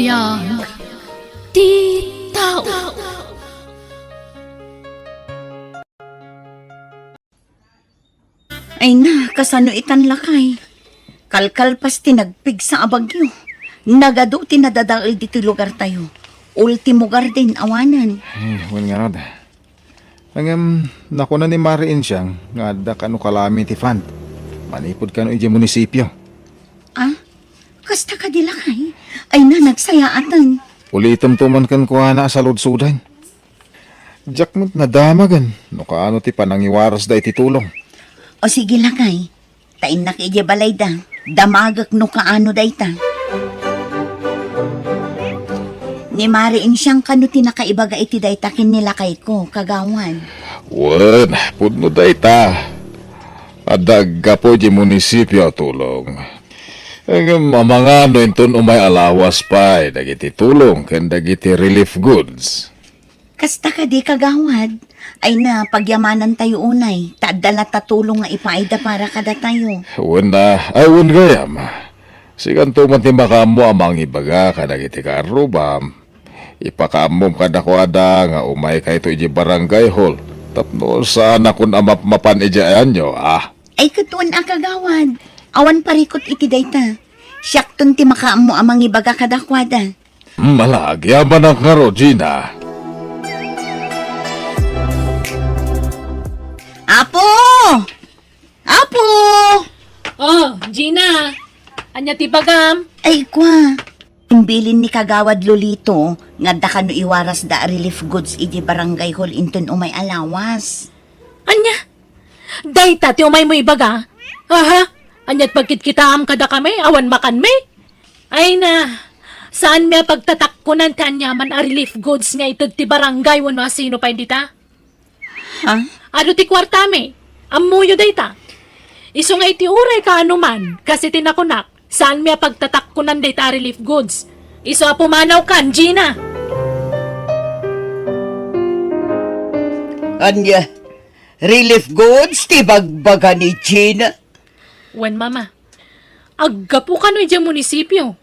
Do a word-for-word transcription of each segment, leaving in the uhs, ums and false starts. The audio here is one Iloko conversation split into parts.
Biag ti tao. Ay na, kasano itan, lakay? Kalkalpas ti nagpigsa a bagyo. Nagadu ti nadadael ditoy lugartayo. Ultimo Garden awanen. Ay, wen ngarud. Ngem, nakuna ni Mari Insiang nga adda kano kalami ti fund manipud kano idiay munisipio. Ah? Kasta kadi, lakay? Ay na, nagsayaaten. Ulitemto man kenkuana a saludsoden. Diak met nadamagen no kaano ti panangiwarasda iti tulong. O sige, lakay. Ta innak idiay balayda. Damagek no kaano dayta. Ni Mari Insiang kano ti nakaibaga iti dayta ken ni lakayko, kagawad? Wen, pudno dayta. Adda aggapu idiay munisipio a tulong. Ngem amangan no inton umay a lawas pay dagiti tulong ken dagiti relief goods. Kasta kadi, kagawad? Ay na, pagyamanantayo unay, ta adda latta tulong nga ipaayda para kadatayo. Wen a, ay, wen gayam. Sikanto man ti makaammo a mangibaga kadagiti kaarrubam. Ipakaammom kadakuada nga umaykayto idiay barangay hall tapno saanakon a mapmapan idiay ayanyo, a. Ay, ket wen a, kagawad. Awan parikut iti dayta. Siakton ti makaammo a mangibaga kadakuada. Hmm, ala, agyamanak ngarud, Gina. Apo! Apo! Oh, Gina! Ania ti bagam? Ay, kua. Imbilin ni Kagawad Lolito nga adda kano iwarasda a relief goods idiay barangay hall inton umay a lawas. Ania? Dayta ti umaymo ibaga? Aha? Ania't pagkitkitaam kadakami? Awan makanmi? Ay na, saanmi a pagtatakkonan ti aniaman a relief goods nga ited ti barangay wenno a sino pay dita? Ha? Adu ti kuartami. Ammoyo dayta. Isu nga iti uray kaano man, kas iti nakunak, saanmi a pagtatakkonan dayta a relief goods. Isu a pumanawkan, Gina. Ania? Relief goods ti bagbaga ni Gina? Wen, Mama. Aggapu kano idiay munisipio.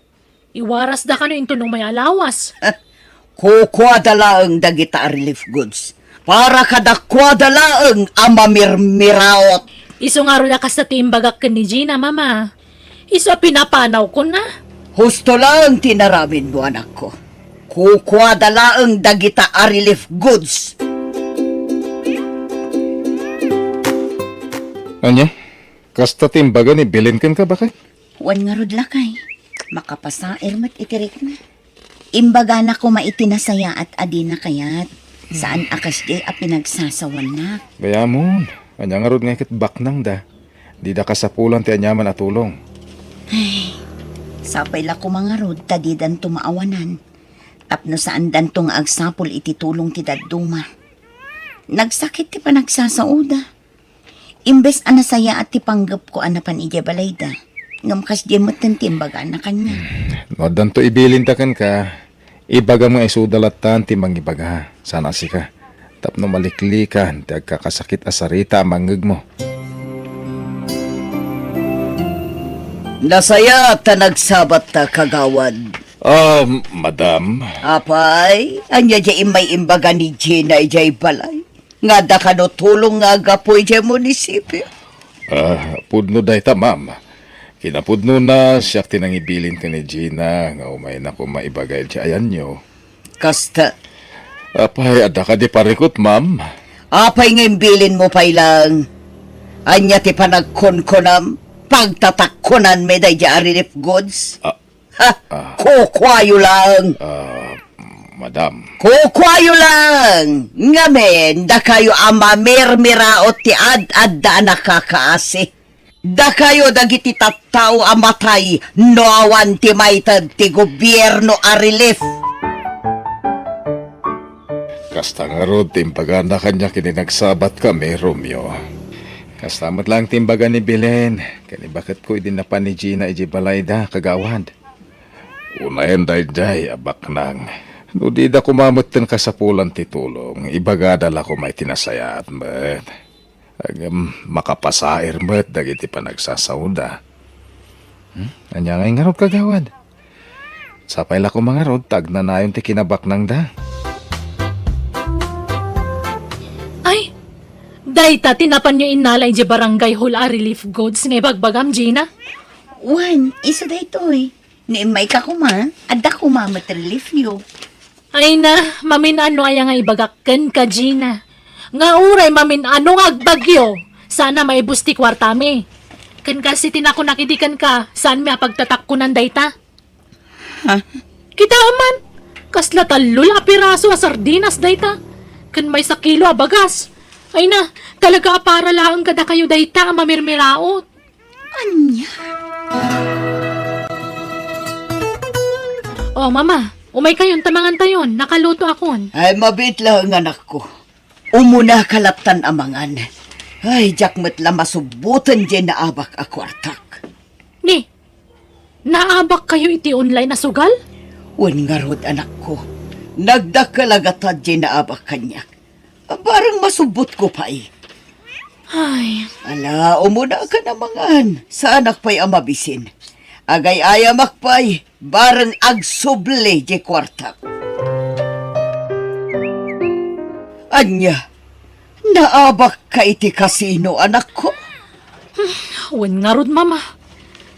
Iwarasda kano inton umay a lawas. Kukuada laeng dagita a relief goods. Para kadakuada laeng a mamirmiraot. Isu ngarud a kasta ti imbagak ken ni Gina, Mama. Isu a pinapanawkon a. Husto laeng ti inaramidmo, anakko. Kukuada laeng dagita a relief goods. Ania? Kasta ti imbaga ni Belen kenka, baket? Wen ngarud, lakay. Makapasair met iti rikna. Imbagana koma iti nasayaat a dina kayat. Saan a kasdiay a pinagsasawanak. Gayamon, ania ngarud nga iket baknangda? Dida kasapulan ti aniaman a tulong. Ay, sapay la koma ngarud ta didanto maawanan. Tapno saandanto nga agsapul iti tulong ti dadduma. Nagsakit ti panagsasaoda. Imbes a nasayaat ti panggepko a napan idiay balayda, ngem kasdiay metten ti imbagana kaniak. Hmm. No addanto ibilinda kenka, ibagam nga isuda lattan ti mangibaga, saan a sika, tapno maliklikan ti agkakasakit a sarita a mangngegmo. Nasayaat ta nagsabatta, kagawad. Ah, madam. Apay, ania diay immay imbaga ni Gina idiay balay? Nga adda kano tulong nga aggapu idiay munisipio? Ah, pudno dayta, ma'am. Kinapudnona, siak ti nangibilin ken ni Gina nga umayna koma ibaga idiay ayanyo. Kasta. Apay, adda kadi parikut, ma'am? Apay nga imbilinmo pay laeng? Ania ti panagkunkunam? Pagtatakkunanmi daydiay a relief goods? Ah, Ha? Ah. Kukuayo lang. Ah, madam. Kukuayo lang. Ngamin, dakayo a mamirmiraot ti ad-adda a nakakaasi. Dakayo dagiti tattao a matay no awan ti maited ti gobierno a relief. Kasta ngarud ti imbagana kaniak idi nagsabatkami, Romeo. Kasta met laeng ti imbaga ni Belen, ken ibaketko idi napan ni Gina idiay balayda, kagawad. Unayen daydiay a baknang. No dida koma metten kasapulan ti tulong, ibagada la koma iti nasayaat met. Ngem makapasair met dagiti panagsasaoda. Hmm? Ania ngay ngarud, kagawad? Sapay la koma ngarud ta agnanayon ti kinabaknangda. Ay, dayta ti napanyo innala idiay barangay hall a relief goods nga ibagbagam, Gina? Wen, isu daytoy. No immayka koma, adda koma met reliefyo. Ay na, mamin-ano aya nga ibagak kenka, Gina? Nga uray mamin-ano nga agbagyo, saan a maibus ti kuartami. Ken kas iti nakunak idi kenka, saanmi a pagtatakkonan dayta? Ha? Kitaem man, kasla tallo la a piraso a sardinas dayta, ken maysa kilo a bagas. Ay na, talaga a para laeng kadakayo dayta a mamirmiraot. Ania? O, Mama, umaykayon ta mangantayon. Nakalutoakon. Ay, mabiit laeng, anakko. Umunaka lattan a mangan. Ay, diak met la masubboten diay naabak a kuartak. Ni, naabakkayo iti online a sugal? Wen ngarud, anakko. Nagdakkel a gatad diay naabak kaniak. Bareng masubbotko pay. Ay. Ala, umunaka a mangan. Saanak pay a mabisin. Agay-ayamak pay, bareng agsubli diay kuartak. Ania, naabakka iti kasino, anakko? Wen ngarud, Mama.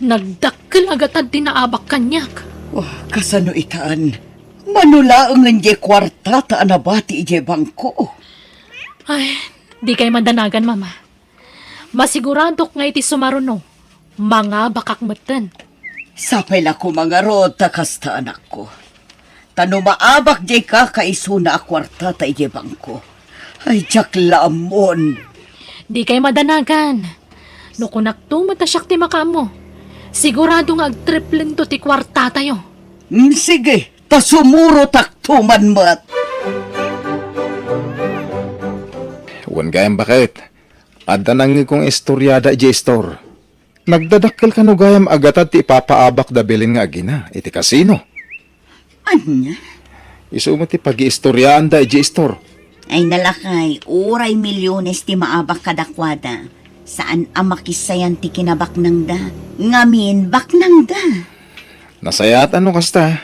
Nagdakkel a gatad ti naabak kaniak. Wah, kasano itan? Mano laengen diay kuartata a nabati idiay bangko? Ay, dikay madanagan, Mama. Masiguradok nga iti sumaruno, mangabakak metten. Sapay la koma ngarud ta kasta, anakko. Ta no maabak diay kakaisuna a kuartata idiay bangko, ay, diak la ammon. Dikay madanagan. No kunakto met a siak ti makaammo, sigurado nga agtriplento ti kuartatayo. Mm, sige, ta sumurotakto man met. Wen gayam, baket. Adda nangngegko nga istoriada idiay istor. Nagdadakkel kano gayam a gatad ti ipapaabak da Belen nga agina iti kasino. Ania? Isu met ti pagiistoriaanda idiay istor. Ay, nalakay, uray milyones ti maabak kadakuada. Saan a makissayan ti kinabaknangda. Ngamin, baknangda. Nasayaat a no kasta.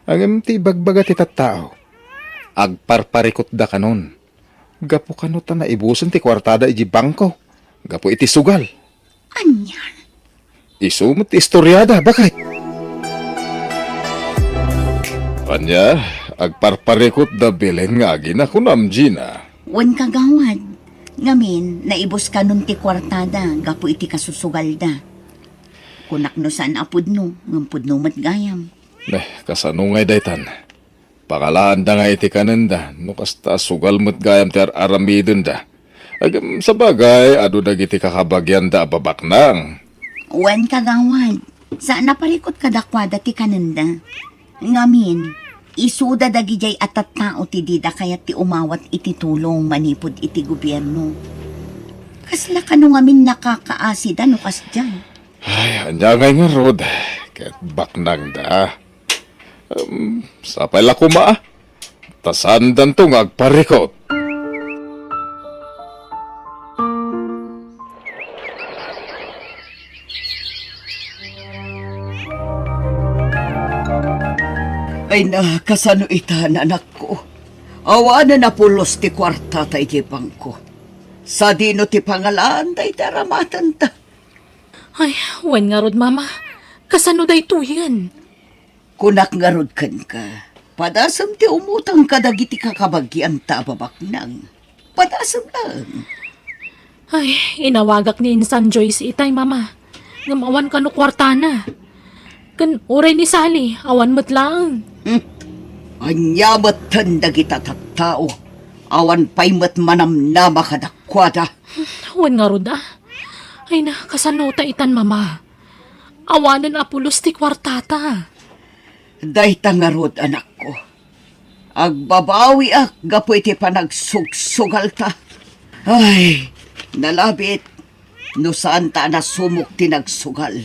Ngem ti ibagbaga ti tattao, agparparikutda kanon. Gapu kano ta naibusen ti kuartada idiay bangko gapu iti sugal. Ania? Isu met ti istoriada, baket. Ania, agparparikutda Belen nga agina, kunam, Gina? Wen, kagawad. Ngamin, naibus kanon ti kuartada gapu iti kasusugalda. Kunak no saan a pudno, ngem pudno met gayam. Eh, kasano ngay daytan? Pangalaanda nga iti kanenda, no kasta, sugal met gayam ti ar-aramidenda. Ngem sabagay, adu dagiti kakabagianda a babaknang. Wen, kagawad, saan a parikut kadakuada ti kanenda. Ngamin, isuda dagidiay a tattao ti dida kayat ti umawat iti tulong manipud iti gobierno. Kasla kano ngamin nakakaasida no kasdiay? Ay, ania ngay ngarud, ket baknangda. Em, sapay la koma, ta saandanto nga agparikut. Ay na, kasano ita, anakko? Awanen a pulos ti kuartata idiay bangko. Sadino ti pangalaan dayta a ramatenta? Ay, wen ngarud, Mama. Kasano daytoyen? Kunak ngarud kenka, padasem ti umutang kadagiti kakabagianta a babaknang. Padasem laeng. Ay, inawagak ni Insan Joyce itay, Mama. Ngem awan kano kuartana. Ken uray ni Sally, awan met laeng. Hmm. Ania metten dagita tattao? Awan pay met manamnama kadakuada. Wen ngarud a. Ay na, kasano ta itan, Mama? Awanen a pulos ti kuartata. Dayta ngarud, anakko. Agbabawiak gapu iti panagsugsugalta. Ay, nalabit no saanta a nasumok ti nagsugal.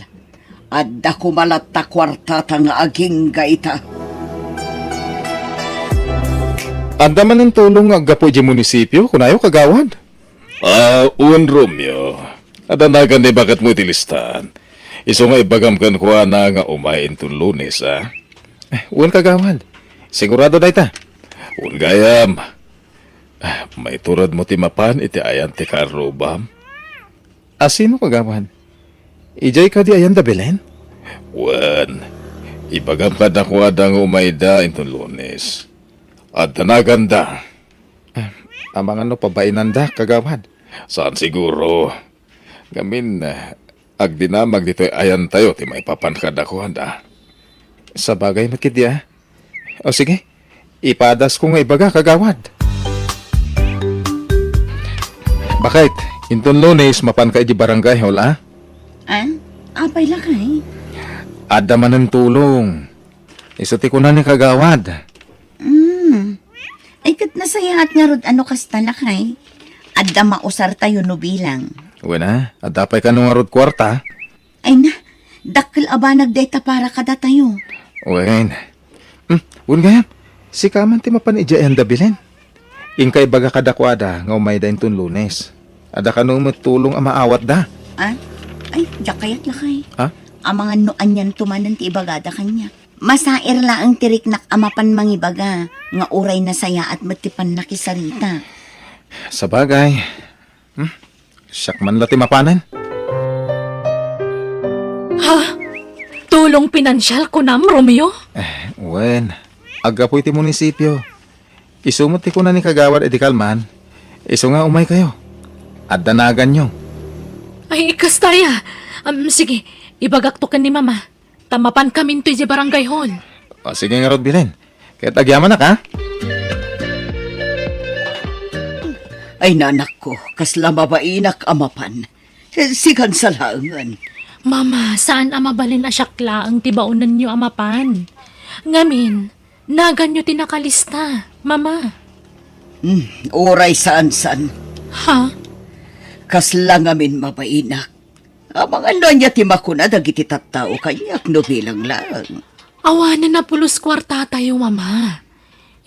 Adda koma latta kuartata nga agingga ita. Adda manen tulong nga aggapu idiay munisipio, kunayo, kagawad? Ah, wen, Romeo. Adda nagan ni baketmo iti listaan. Isu nga ibagam kenkuana nga umay inton Lunes, a? Wen, kagawad. Sigurado dayta. Wen gayam. Maituredmo ti mapan iti ayan ti kaarrubam? A sino, kagawad? Idiay kadi ayan da Belen? Wen, ibagam kadakuada nga umayda inton Lunes. Adda naganda. Ah, amangan no pabainanda, kagawad? Saan siguro. Ngamin, ah, agdinamag ditoy ayantayo ti maipapan kadakuada. Sabagay met ketdi, ah. O sige, ipadasko nga ibaga, kagawad. Bakit? Inton Lunes, mapanka iti barangay hall, ah? Ah? Apay lakay? Adda manen tulong. Isu ti kuna ni kagawad. Hmm. Ay, ket nasayaat ngarud a no kasta lakay. Adda mausartayo no bilang. Wen a, adda pay kano ngarud kuarta? Ay na, dakkel a banag dayta para kadatayo. Wen. Hmm, wen gayam, sika man ti mapan idiay ayan da Belen. Inka ibaga kadakuada nga umayda inton Lunes. Adda kano met tulong a maawatda. Ah? Ay, diak kayat lakay. Ha? Amangan no anianto manen ti ibagada kaniak. Masair laeng ti riknak a mapan mangibaga nga uray nasayaat met ti pannakisarita. Sabagay. Hmm? Siak man la ti mapanen. Ha? Tulong pinansial, kunam, Romeo? Eh, wen. Aggapu iti munisipio. Isu met ti kuna ni kagawad idi kalman, isu nga umaykayo. Adda naganyo. Ay, kasta aya. Am, sige, ibagakto ken ni Mama. Ta mapankaminto idiay barangay hall. O, sige ngarud, Belen. Ket agyamanak, ha? Ay, nanakko, kasla mabainak a mapan. Sikan sa laengen. Mama, saan a mabalin a siak laeng ti baonenyo a mapan. Ngamin, naganyo ti nakalista, Mama. Hmm, uray saan-saan. Ha? Kasla ngamin mabainak. Amangan no ania ti makuna dagiti tattao kaniak no bilang laeng. Awanen a pulos kuartatayo, Mama.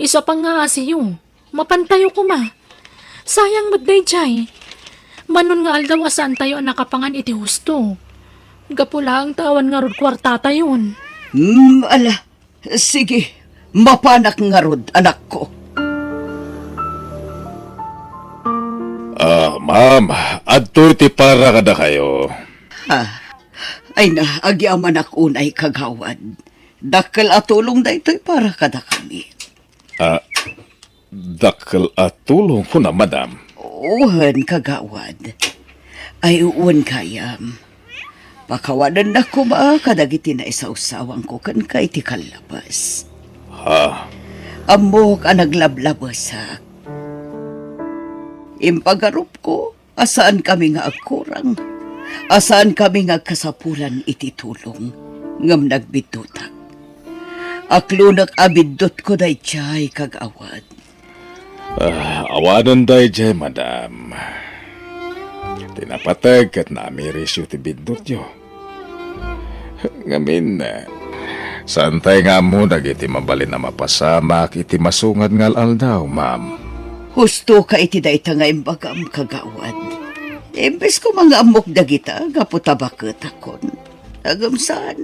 Isu a pangngaasiyo, mapantayo koma. Sayang met daydiay. Manon nga aldaw a saantayo a nakapangan iti husto. Gapu laeng ta awan ngarud kuartatayon. Hmm, ala. Sige, mapanak ngarud, anakko. Ah, ma'am, adtoy ti para kadakayo. Ah, ay na, agyamanak unay, kagawad. Dakkel a tulong daytoy para kadakami. Ah, dakkel a tulong kuna, madam? Wen, kagawad. Ay, wen gayam. Pakawanennak koma kadagiti naisawsawangko kenka iti kallabes. Ha? Ammok a naglablabesak. Impagarupko a saankami nga agkurang, a saankami nga agkasapulan iti tulong, ngem nagbiddutak. Aklonek a biddutko daydiay, kagawad. Ah, awanen daydiay, madam. Ti napateg ket naamirisyo ti biddutyo. Ngamin, saantay nga ammo dagiti mabalin a mapasamak iti masungad nga al-aldaw, ma'am. Hustoka iti dayta nga imbagam, kagawad. Imbes koma nga ammok dagita gapu ta baketakon. Ngem saan,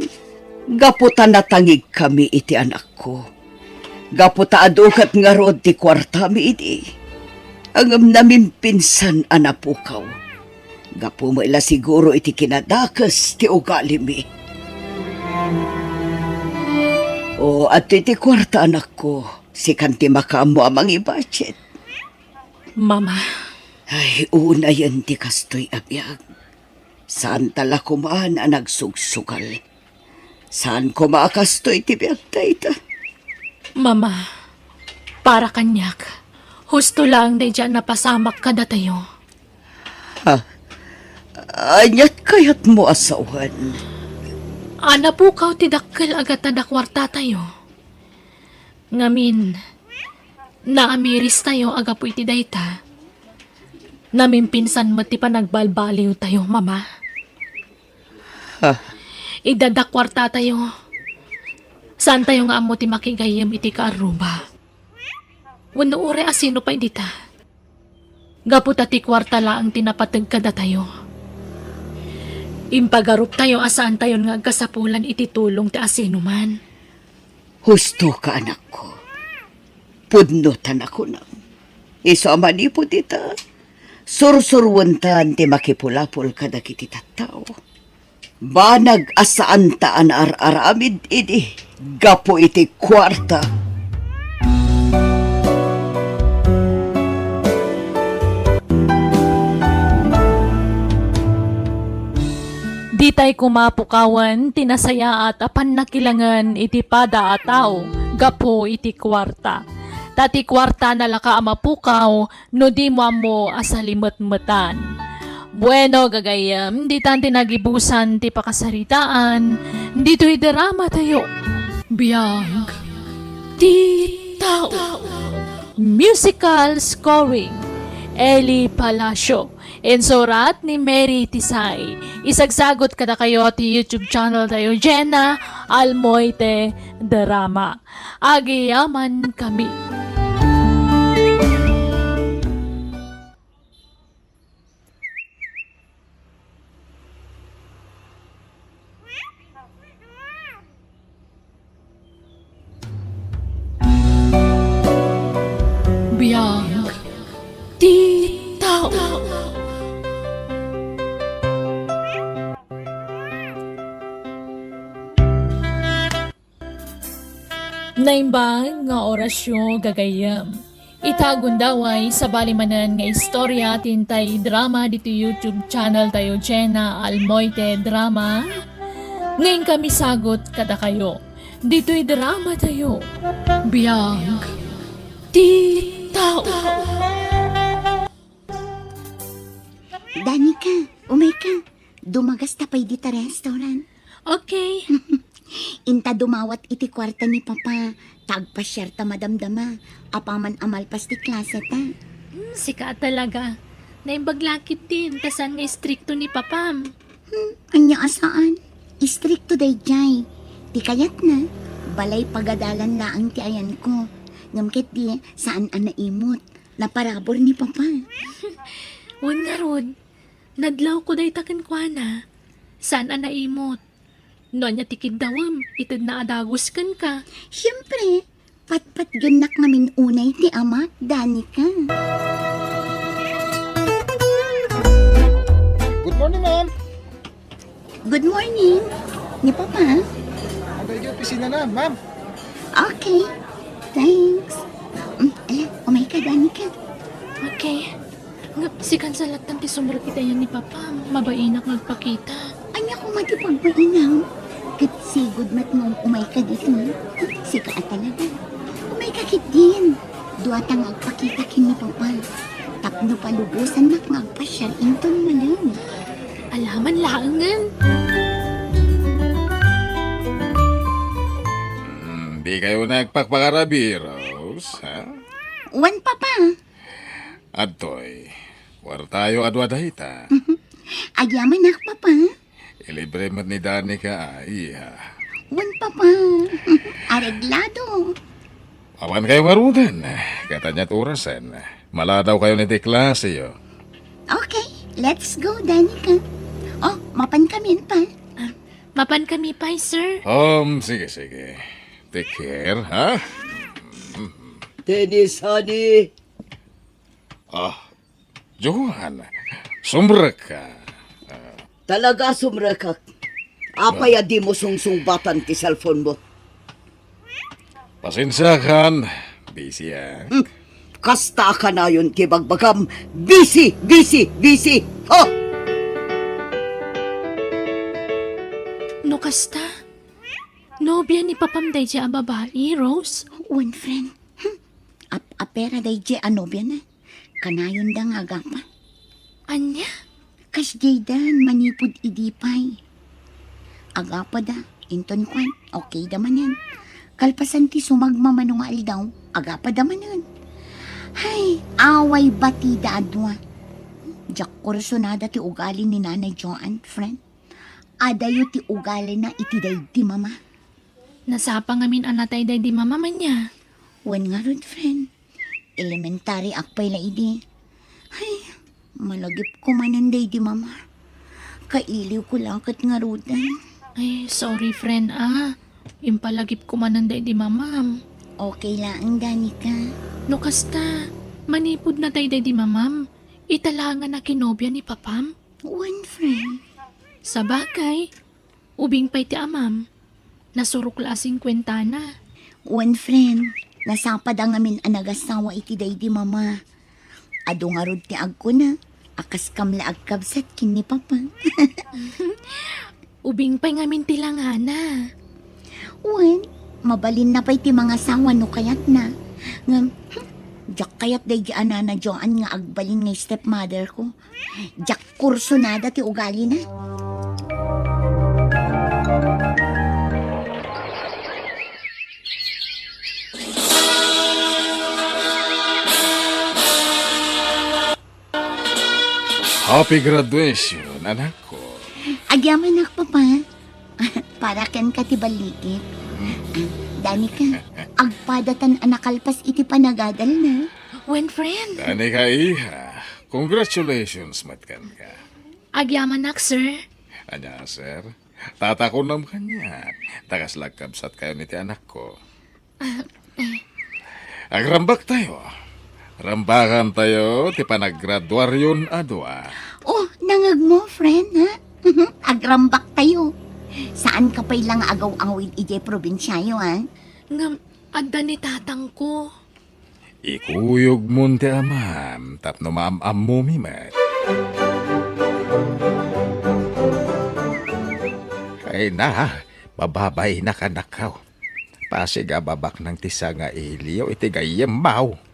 gapu ta natangigkami iti anakko. Gapu ta adu ket ngarud ti kuartami idi. Ngem namimpinsan a napukaw. Gapu met la siguro iti kinadakes ti ugalimi. O, adtoy ti kuarta, anakko. Sikan ti makaammo a mangibudget. Mama. Ay, unayen ti kastoy a biag. Saanta la koman a nagsugsugal. Saan koma a kastoy ti biag dayta? Mama, para kaniak, husto laeng daydiay a napasamak kadatayo. Ha? Aniat kayatmo a sawen? A napukaw ti dakkel a gatada kuartatayo. Ngamin, naamiristayo a gapu iti dayta. Namimpinsan met ti panagbalbaliwtayo, Mama. Ha? Idada kuartatayo. Saantayo nga ammo ti makigayyem iti kaarruba. Wenno uray a sino pay dita. Gapu ta ti kuarta laeng ti napateg kadatayo. Impagaruptayo a saantayon nga agkasapulan iti tulong ti asinoman. Husto ka, anakko. Pudno ta nakunam. Isu a manipud ita, sursuruentan ti makipulapol kadagiti tattao. Banag a saanta a naar-aramid idi gapu iti kuarta. Ditay koma pukawen ti nasayaat a pannakilangen iti pada a tao gapu iti kuarta. Ta ti kuarta nalaka a mapukaw no dimo ammo a salimetmetan. Bueno, gagayyem, ditan ti nagibusan ti pakasaritaan ditoy drama tayo. Biag ti tao. Musical scoring, Eli Palacio. Insurat ni Mary Tisay. Isagsagot kadakayo ti YouTube channel tayo, Jenna Almoite Drama. Agyamankami. Biag ti tao. Naimbag nga orasyo, gagayyem. Ita gundaway, sabali manen nga istorya ti intay idrama ditoy YouTube channel tayo, Jenna Almoite Drama. Nga inkami sagot kadakayo ditoy drama tayo. Biag ti tao. Danica, umay ka. Dumagasta pay dita restaurant. Okay. Inta dumawat iti kuarta ni Papa, ta agpasiarta madamdama, apaman a malpas ti klaseta. Hmm, sika talaga. Naimbag la ketdin, ta saan nga istrikto ni Papam. Hmm, ania a saan? Istrikto daydiay. Ti kayatna, balay pagadalan laeng ti ayanko. Ngem ketdi, saan a naimot. Naparabur ni Papa. Wen ngarud, nadlawko dayta kenkuana. Saan a naimot. No ania ti kiddawem, itedna a dagus kenka. Siempre, patpatgennak ngamin unay ti amak, Danica. Good morning, ma'am. Good morning. Ni Papa? Agay di opisina na, ma'am. Okay. Thanks. Mm, eh, umay ka, Danica. Okay. Nga, sikan sa latan ti sumrek iti ayan ni Papa. Mabainak nga agpakita. Ania koma ti pagbainam? Ket sigud met nga umay ka dita. Sika a talaga. Umay ka ketdin. Duata nga agpakita ken ni Papa. Tapno palubosannak nga agpasiar inton malem. Alaman laengen. Hmm, di kayo nagpakpakarabi, Rose, ha? Wen, Papa. Adtoy, kuartayo a dua dayta. Agyamanak, Papa. Ilibre met ni Danica, a, iha. Wen, Papa. Areglado. Mapan kayo ngaruden, ket ania't orasen. Maladaw kayo iti klaseyo. Okay, let's go, Danica. Oh, mapan kami, Pa. Ah, mapan kami pay, sir. Um, sige, sige. Take care, ha? Dennis, honey. Ah, Johan, sumrekka. Talaga sumrekak. Apay a dimo sungsungbatan ti cellphone mo? Pasensiakan, busy ak. Hmm. Kasta a kanayon ti bagbagam, busy, busy, busy. Oh! No kasta, nobia ni Papam daydiay a babai, Rose? Wen, friend. Hmm. Ap-apera daydiay a nobiana. Kanayonda nga agapa. Ania? Kasdiaydan manipud idi pay. Agapada, inton kuan, okayda manen. Kalpasan ti sumagmamano nga aldaw, agapada manen. Hay, away batida a dua. Diak kursunada ti ugali ni Nanay Joan, friend. Adayo ti ugalina iti daydi mama. Nasapa ngamin a natay daydi mama, ania? Wen ngarud, friend. Elementary ak pay la idi. Ay, malagipko manen daydi mama. Kailiwko la ket ngaruden. Ay, sorry, friend, ah. Impalagipko manen daydi mamam. Okay laeng, Danica. No kasta, manipud natay daydi mamam, ita laeng a nakinobia ni papam? Wen, friend. Sabagay, ubing pay ti amam. Nasurok la a singkuentana. Wen, friend, nasapada ngamin a nagasawa iti daydi mama. Adu ngarud ti agkuna a kaskam la agkabsat ken ni papa. Ubing pay ngamin ti langana. Wen, mabalinna pay ti mangasawa no kayatna. Ngem, hmm, diak kayat daydi a Nana Joan nga agbalin nga stepmother ko. Diak kursunada ti ugalina. Happy graduation, anakko. Agyamanak, Papa. Para kenka ti ballikit. Ah, Danica, agpadatan a nakalpas iti panagadalna. Wen, friend. Danica, iha. Congratulations met kenka. Agyamanak, sir. Ania, sir? Tatakonam kaniak. Ta kasla agkabsatkayon iti anakko. Ah, eh. Agrambaktayo. Rambakantayo ti panaggraduaryon a dua. Oh, nangegmo, friend, ha? Agrambaktayo. Saanka pay la nga agaw-awid idiay probinsiayo, ha? Ngem, adda ni tatangko. Ikuyogmon ti amam tapno maam-ammomi met. Ay na, mababainak, anakko. Pasigababak nang ti sangailiyo iti gayyemmo.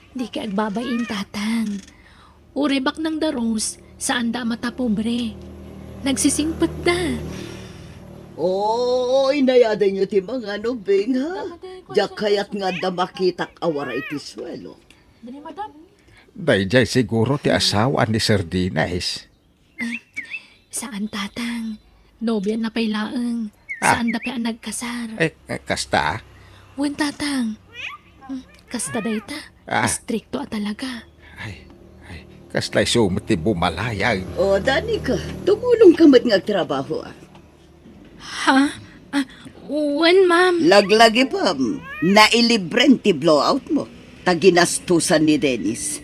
Dika agbabain, Tatang. Uray baknang da Rose, saanda a matapobre. Nagsisingpetda. Oo, inayadenyo ti mangan-ubing, ha? Diak kayat nga adda makitak a waray iti suelo. Daydiay siguro ti asawa ni Sir Dennis. Saan, Tatang. Nobiana pay laeng. Ah. Saanda pay a nagkasar. Eh, eh, kasta? Wen, Tatang. Hmm, kasta dayta. Ah. Istrikto a talaga. Ay, ay, kasla isu met ti bumalayag. O, Danica, tumulongka met nga agtrabaho, ah. Ha? Ah, wen, ma'am. Laglagipem, nailibren ti blowoutmo. Ta ginastusan ni Dennis.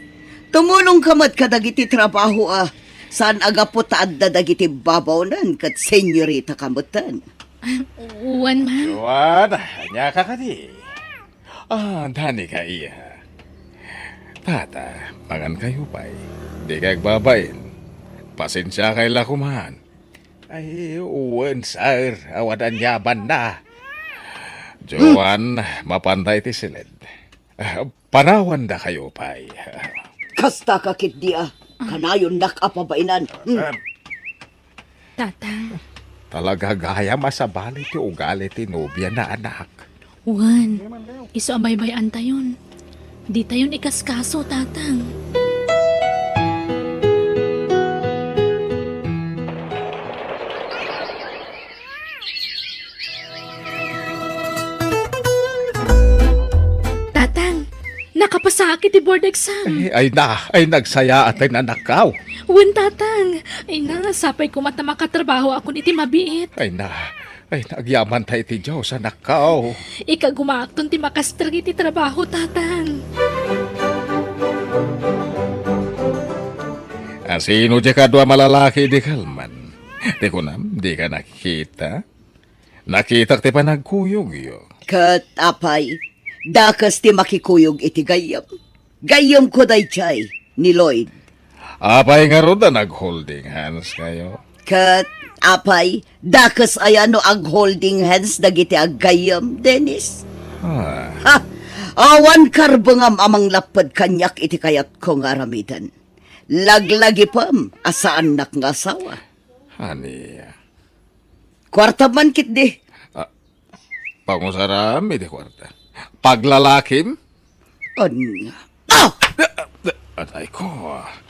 Tumulongka met kadagiti trabaho a saan a gapu ta adda dagiti babaonen ket senyoritaka metten. Ah, wen, ma'am. Joan, aniaka kadi? Ah, Danica, iha. Tata, mangankayo pay. Dika agbabain. Pasensiakay la koman. Ay, wen, sir. Awan aniamanna. Joan, mapanda iti siled. Ah, panawandakayo pay. Kastaka ketdi a. Kanayonnak a pabainan. Hmm. Sir. Tatang. Talaga gayam a sabali ti ugali ti nobiana, anak. Wen, isu a baybay-antayon. Ditayon ikaskaso, Tatang. Tatang, nakapasaak iti board exam. Ay, ay na, ay nagsayaat ti anakko. Wen, Tatang. Ay na, sapay koma ta makatrabahoakon iti mabiit. Ay na, ay na, agyamanta iti Dios, anakko. Ikagumaakton ti makastrek iti trabaho, Tatang. A, sino diay kadua a malalaki idi kalman? Ti kunam, dika nakita? Nakitak ti panagkuyogyo. Ket apay, dakes ti makikuyog iti gayyem? Gayyemko daydiay, ni Lloyd. Apay ngarud a nag-holding hands kayo? Ket apay, dakes aya no ag-holding hands dagiti aggayyem, Dennis? Ah. Ha! Awan karbengam a manglapped kaniak iti kayatko nga aramiden. Laglagipem a saannak nga asawa. Ania? Kuartam man ketdi. Ah, pangusaram iti kuarta. Paglalakim? Ania? Ah! Atay ko.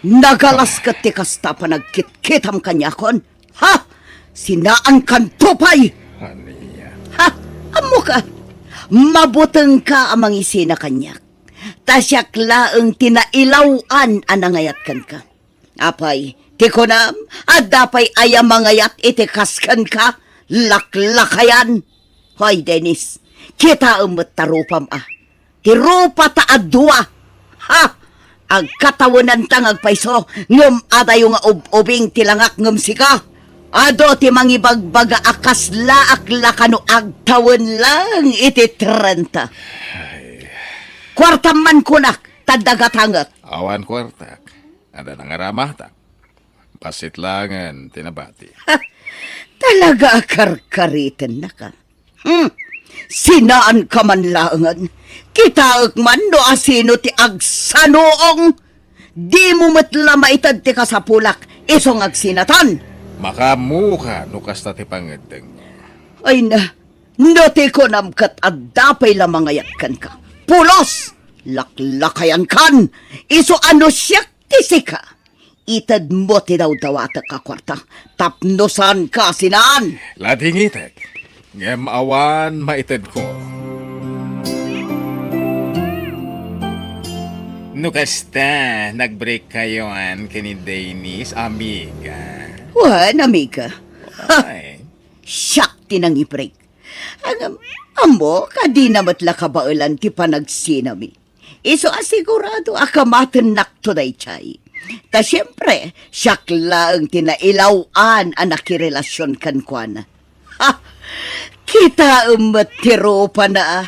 Nagalas ket ti kasta panagkitkitam kaniakon. Ha? Sinaankanto pay! Ania? Ha? Ammoka? Mabutengka a mangisina kaniak. Ta siak laeng ti nailaw-an a nangayat kenka. Apay, ti kunam, adda pay aya mangayat iti kas kenka? Laklakayan! Hoy, Dennis, kitaem met ta rupam a. Ti rupata a dua. Ha! Agkatawenanta nga agpayso, ngem adayo nga ub-ubing ti langak ngem sika. Adu ti mangibagbaga a kaslaak la kano agtawen laeng iti trenta. Ay. Kuartam man kunak, ta dagatangek. Awan kuartak. Adda nangaramatak. Bassit laengen ti nabati. Talaga a karkaritennaka. Hmm. Sinaanka man laengen. Kitaek man no asino ti agsanuong. Dimo met la maited ti kasapulak isu nga agsinatan. Makaammoka no kasta ti pangeddengmo. Ay na, no ti kunam ket adda pay la mangayat kenka. Pulos! Laklakayankan! Isu a no siak ti sika. Itedmo ti dawdawatek a kuarta tapno saanka a sinaan. Ladingitek, ngem awan maitedko. No kasta, nag-break kayoan ken ni Dennis, amiga? Wen, amiga. Ay. Siak ti nangi-break. Ngem, ammo, kadina met la kabaelan ti panagsinami. Isu a sigurado a kamatennakto daydiay. Ta siempre, siak laeng ti nailaw-an a nakirelasion kenkuana. Ha! Kitaem met ti rupana a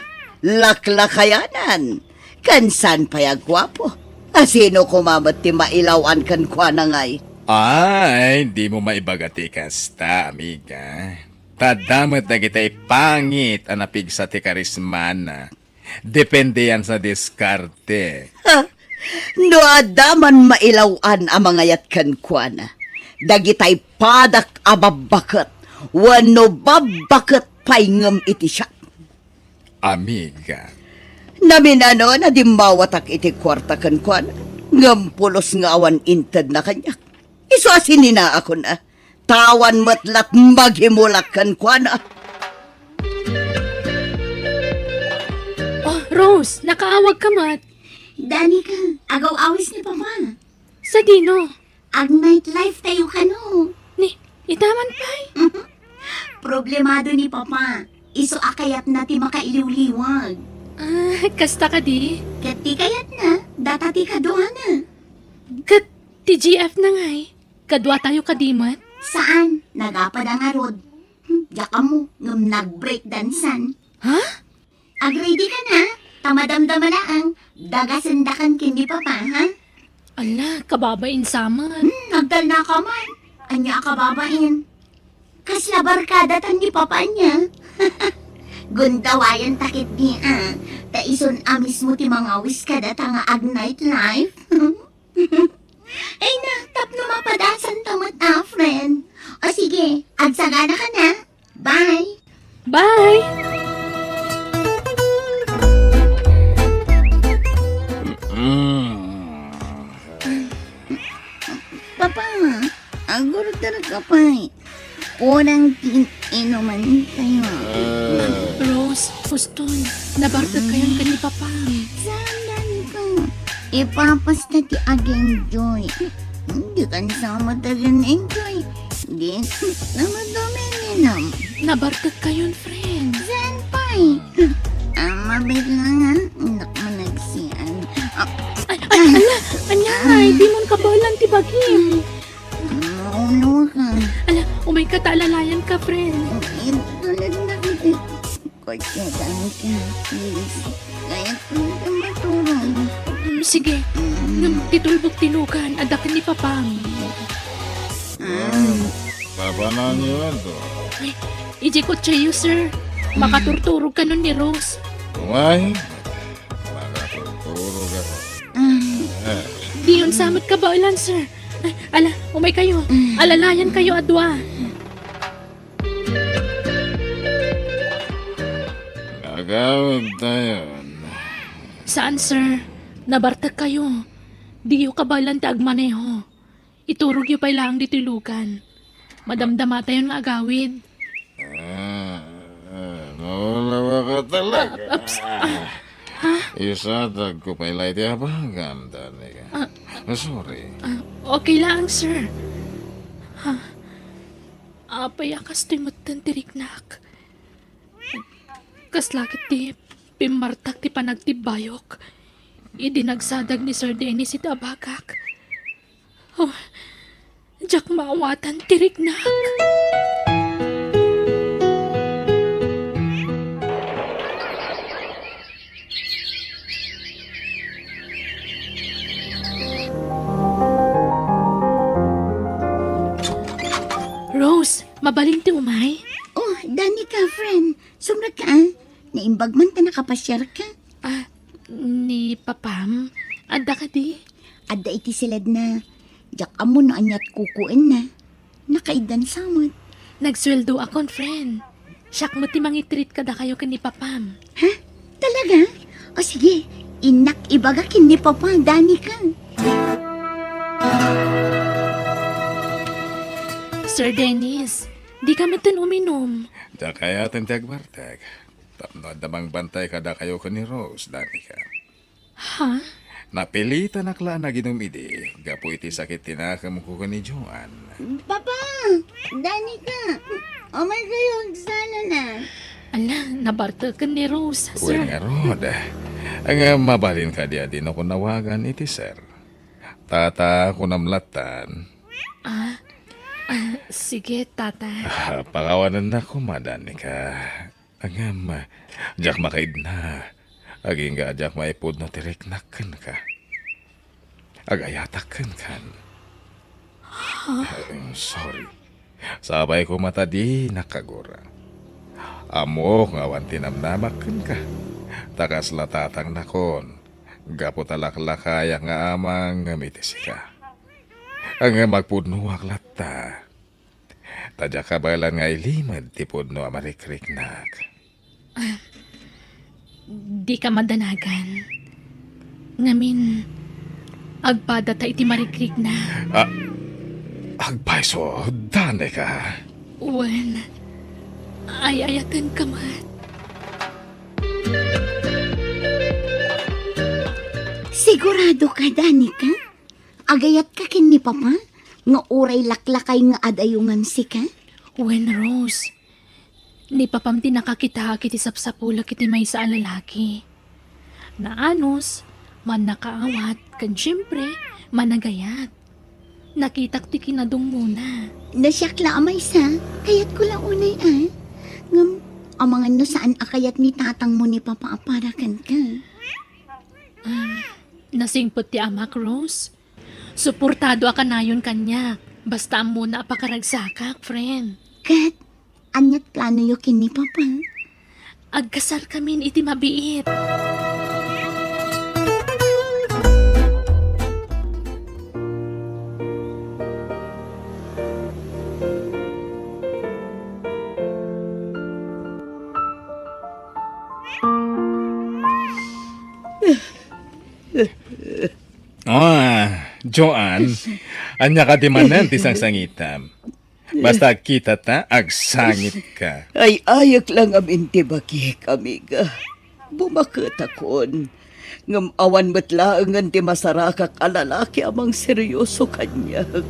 laklakayanan. Ken saan pay a guapo. Asino koma met ti mailaw-an kenkuana ngay? Ay, dimo maibaga ti kasta, amiga. Ta adda met dagiti pangit a napigsa ti karismana. Depende yan sa diskarte. Ha? No adda man mailaw-an a mangayat kenkuana, dagitay padak a babbaket wenno babbaket pay ngem iti siak. Amiga. Naminano a dimmawatak iti kuarta kenkuana, ngem pulos nga awan intedna kaniak. Isu a sininaakon a. Awan met lat magimulak kenkuana. Oh, Rose, nakaawagka met. Danica, agaw-awis ni Papa. Sadino? Ag-night life tayo kano. Ni, ita man pay? Problemado ni Papa. Isu a kayatna ti makailiwliwag. Ah, kasta kadi? Ket ti kayatna, data ti kaduana. Ket ti G F na ngay? Kaduatayo kadi met? Saan, nagapad a ngarud. Hmm, diak ammo, ngem nag-break dansan. Ha? Ag-ready ka na, ta madamdama laeng, dagasendakan ken ni Papa, ha? Ala, kababain sa met. Hmm, nagtalna ka man. Ania a kababain? Kasla barkada tan ni Papa ania? Gundawayan ta ketdi, a. Ta isun a mismo ti mangawis kadata nga ag-night life. Ay na, tapno mapadasanta met a, friend. O sige, agsagana ka na. Bye! Bye! Papa, agurder ka pay. Kurang ti inuman tayo. Rose, Uston, nabartek kayon ken ni Papa. Saan ka? Ipapasta ti ag-enjoy. Dikan sa met ag-enjoy. Di, namadumi ninam. Nabartek kayon, friend. Saan pay? Ah, mabit lang, ha? Anak mo nagsian. Ah, Ay, ay, ala, anya, ay, di mo kabaelan ti bagim. Maulo ka. Ala, umay ka ta alalayan ka, friend. Ito lang na kita. Kotse ka, please. Kaya ko na maturog. Mm, sige. Mm. Ngem ti tulbek ti lugan, adda ken ni Papam. Mm. Papananyo to? Ay, iji kotseyo, sir. Makaturturog kanon ni Rose. Umay, makaturturog ako. Mm. Ah. Diyon sa met kabaelan, sir. Ay, ala, umay kayo. Mm. Alalayan kayo a dua. Agawid tayon. Saan, sir? Nabartek kayo. Diyo kabaelan ti agmaneho. Iturogyo pay laeng ditoy lugan. Madamdama tayon nga agawid. Ah, ah, naulawa ka talaga. Ah, ups, ah, ha? Isatagko pay la iti abagam, Danica. Ah. Sorry. Ah, okay laeng, sir. Ha? Apay a kastoy metten ti riknak? Kasla ket ti pimmartak ti panagtibbayok idi nagsadag ni Sir Dennis iti abakak. Oh, diak maawatan ti riknak. Rose, mabalin ti umay? Oh, Danica, friend. Sumrek ka, ah. Naimbag man ta nakapasiar ka. Ah, ni Papam? Adda kadi? Adda iti siledna. Diak ammo no aniat kukuenna. Nakaiddan sa met. Nagsueldoakon, friend. Siak met ti mangitreat kadakayo ken ni Papam. Ha? Talaga? O sige, innak ibaga ken ni Papa, Danica. Sir Dennis, di ka metten uminum. Diak ayaten ti agbartek. Tapno adda mangbantay kadakayo ken ni Rose, Danica. Ha? Napilitanak la a naginum idi gapu iti sakit ti nakemko ken ni Joan. Papa! Danica! Umay kayo, agsana na. Ala, nabarteken ni Rose, sir. Wen ngarud. Nga mabalin kadi a dino ko nawagan iti sir. Tata, kunam lattan. Ah, ah, sige, tata. Ah, pakawanennak koma, Danica. Ngem, diak makaidna. Agingga a diak maipudno ti riknak kenka. Agayatak kenkan. Huh? Eh, sorry. Sapay koma ta dinak agura. Ammok nga awan ti namnamak kenka. Ta kasla tatangnak, gapu ta laklakayak nga amang ngem iti sika. Ngem agpudnoak latta. Ta diak kabaelan nga ilimed ti pudno a marikriknak. Ah, di ka madanagan. Ngamin, agpadata iti marikrikna. Ah, agpayso, Danica. Wen, ay-ayaten ka met. Sigurado ka, Danica? Agayat ka ken ni Papa nga uray laklakay nga adayongan sika? Wen, Rose, ni Papam ti nakakitaak iti sapsapulek iti maysa a lalaki. Naanus, mannakaawat, ken siempre, managayat. Nakitak ti kinadungngona. No siak la a maysa, kayatko la unay a. Ngem, amangan no saan a kayat ni tatangmo ni Papa a para kenka. Ah, nasingpet ti amak, Rose. Suportado a kanayon kaniak, basta ammona a pakaragsakak, friend. Ket, aniat planoyo ken ni Papa? Agkasarkamin iti mabiit. Ah, Joan, ania kadi manen ti sangsangitam? Basta agkitata, agsangitka. Ay-ayek la ngamin ti bagik, amiga. Bumaketakon. Ngem awan met laengen ti masarakak a lalaki a mangseryoso kaniak.